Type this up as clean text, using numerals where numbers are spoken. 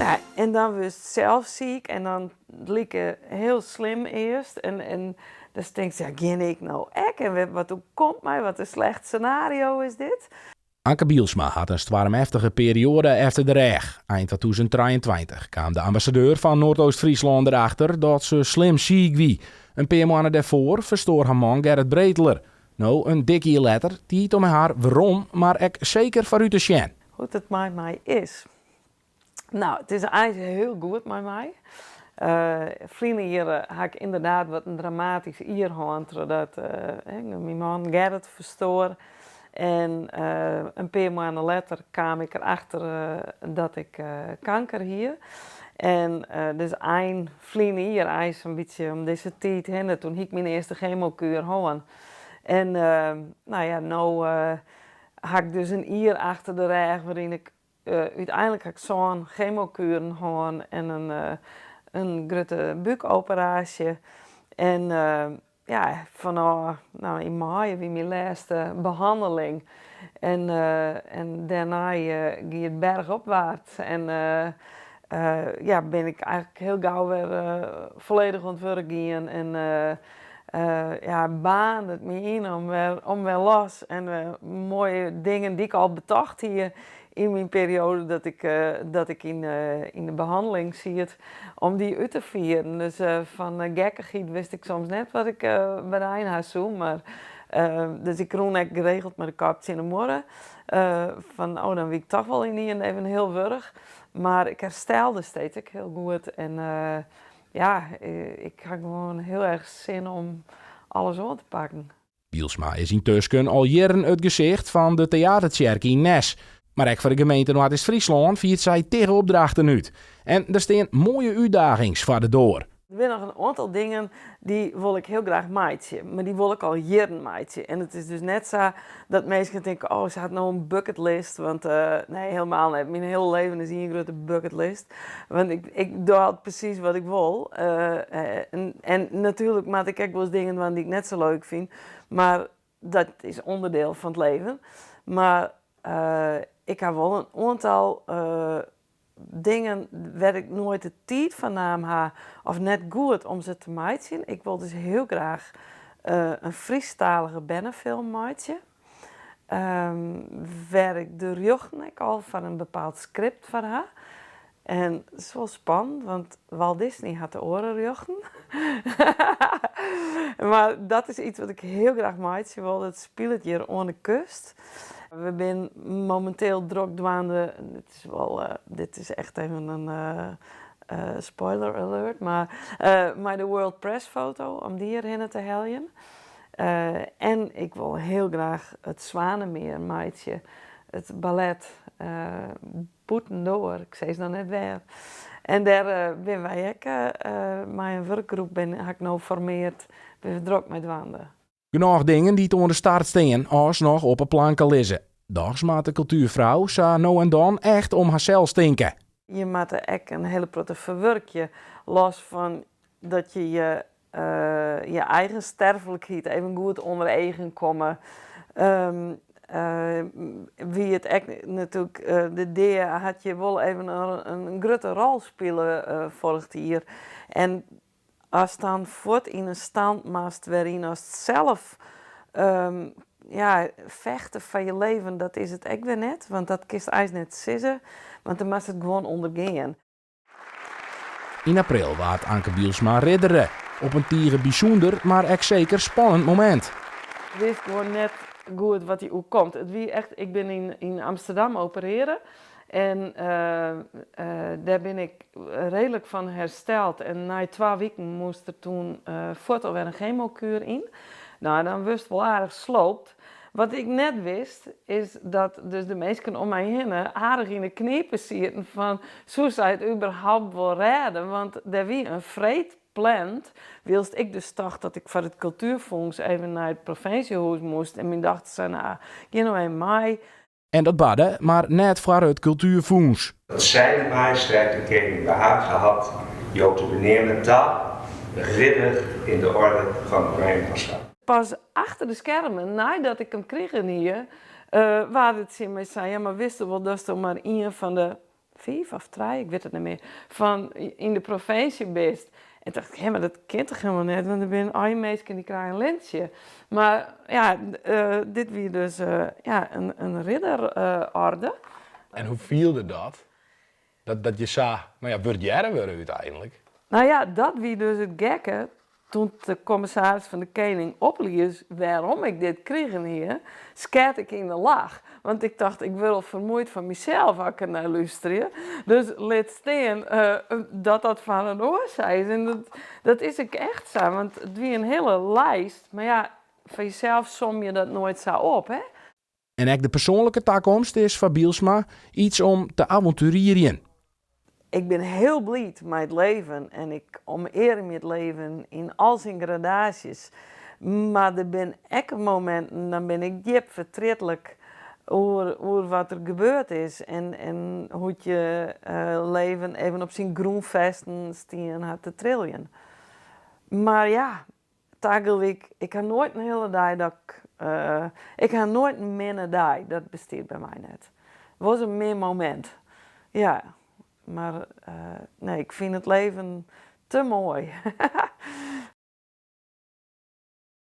Nou, en dan wurdst sels siik en dan like hiel slim earst. En dan tinkst, ja, gean ik no ek? En wat oerkomt my? Wat in slecht scenario is dit? Anke Bylsma hat in stoarmeftige perioade efter de rêch. Ein 2023 kaam de ambassadeur fan Noardoost-Fryslân derachter dat se slim siik wie. In pear moanne dêrfoar ferstoar har man Gerrit Breteler. No, in dik jier letter, tiid om har werom, mar ek seker foarút te sjen. Hoe't it mei my is? No, it is eins hiel goed mei my. Ferline jier ha ik ynderdaad wat in dramatysk jier hân trochdat myn man Gerrit ferstoar. En in pear moanne letter kaam ik erachter dat ik kanker hie. En dus ein ferline jier, eins in bytsje om dizze tiid hinne, toen hie ik myn earste gemokuer hân. En no ja, no ha ik dus in jier achter de rêch wêryn ik Uteinlik ha ik sân gemokueren hân en in grutte búkoperaasje. En ja, fanôf, no, yn maaie wie myn lêste behanneling. En en dêrnei gie it berchopwaarts en ja, bin ik eigentlik hiel gau wer folledich oan it wurk gien. En ja, baarnde it my yn om wer los en wer moaie dingen dy't ik al betocht hie yn myn perioade dat ik yn de behanneling siet, om dy út te fieren. Dus fan gekkichheid wist ik soms net wat ik berein ha soe, mar dus ik rûn ek geregeld mei de kop tsjin de muorre, fan oh dan wie ik toch wol ynienen even hiel wurch. Mar ik herstelde steeds ek hiel goed en ja, ik ha gewoan hiel erch sin om alles oan te pakken. Bylsma is yntusken al jierren it gesicht fan de teatertsjerke yn Nes. Mar ek foar de gemeente Noardeast-Fryslân fiert sy tige opdrachten út. En der stean moaie útdagings foar de doar. Der binne noch in oantal dingen dy wol ik hiel graach meitsje, mar dy wol ik al jierren meitsje. En it is dus net sa dat minsken tinke, oh se hat no in bucketlist, want nee helemaal net. Myn hiele leven is ien grutte bucketlist, want ik doch altyd presys wat ik wol. En natuerlik moat ik ek wolris dingen dwaan dy't ik net sa leuk fyn, mar dat is ûnderdiel fan it leven. Mar ik ha wol in oantal dingen wêr't ik noait de tiid foar naam ha of net goed om se te meitsjen. Ik wol dus hiel graach in Frysktalige bernefilm meitsje, wêr ik de rjochten ek al foar in bepaald skript foar ha. En it is wol spannend, want Walt Disney hat de oare rjochten. Mar dat is yts wat ik hiel graach meitsje wol. Dat spilet hjir oan de kust. We binne mominteel drok dwaande, dit is wol, dit is echt even in spoiler alert, mar mei de World Press Photo om dy hjirhinne te heljen. En ik wol hiel graach it Zwanenmeer meitsje, it ballet bûtendoar, ik sis noch net wêr. En dêr binne wy ek mei in wurkgroep, bin, ha ik no formeard, binne we drok mei dwaande. Genôch dingen dy't oan de start stean as noch op 'e planke lizze. Dochs moat de kultuerfrou sa no en dan echt om harsels tinke. Je moatte ek in hiele protte ferwurkje, los fan dat je je je eigen sterflikheid even goed ûnder eagen komme. Wie it ek natuerlik, de dea hat hjir wol even in grutte rol spile foarich jier. En ast dan fuort yn in stand moatst wêryn ast sels ja, fechte foar je leven, dat is it ek wer net, want dat kinst eins net sizze, want dan moatst it gewoan ûndergean. Yn april waard Anke Bylsma riddere. Op in tige bysûnder, mar ek seker spannend momint. Ik wist gewoan net goed wat dy oerkomt. It wie echt, ik bin yn Amsterdam operearre en dêr bin ik reedlik fan hersteld en nei twa wiken moast der toen fuort alwer in gemokuer yn. No, dan wurdst wol aardich sloopt. Wat ik net wist, is dat dus de minsken om my hinne aardich yn 'e knipe sieten fan soe sy it überhaupt wol rêde, want der wie in freed pland, wylst ik dus tocht dat ik foar it kultuerfûns even nei it provinsjehûs moast en myn dochter sei, no, gean no even mei. En dat barde, mar net foar it kultuerfûns. Dat Zijne Majesteit de Kening behagen hat jo te beneamen ta Ridder in de Orde van Oranje Nassau. Pas achter de skermen, neidat ik him krigen hie, waard it tsjin my sein, ja mar witsto wol datsto mar ien fan de. Fiif of trije, ik wit it net mear, fan yn de provinsje bist. En tocht ik, hé, mar dat kin toch helemaal net, want der binne allegear minsken dy krije in lintsje. Mar ja, dit wie dus ja, in ridderorde. En hoe fielde dat? Dat je sa, no ja, wurdearre wurde úteinlik? No ja, dat wie dus it gekke. Toen de kommissaris fan de Kening oplies wêrom ik dit krigen hie, skeat ik yn de lach. Want ik tocht, ik wurd al fermuoid fan mysels as ik der nei lústerje. Dus lit stean dat dat fan in oar sa is. En dat is ek echt sa, want it wie in hiele lijst. Mar ja, foar jesels som je dat noait sa op, hè? En ek de persoanlike takomst is foar Bylsma iets om te avonturierjen. Ik bin hiel bliid mei it leven en ik omearmje it leven yn al syn gradaasjes. Mar der binne ek mominten, dan bin ik djip fertrietlik oer wat der gebeurd is en hoe't je leven even op syn grûnfesten stien hat te triljen. Mar ja, Tagelyk, ik ha noait in hiele dei dat ik, ik ha noait in minne dei, dat bestiet by my net. Wolris in min momint, ja. Mar nee, ik fyn it leven te moai.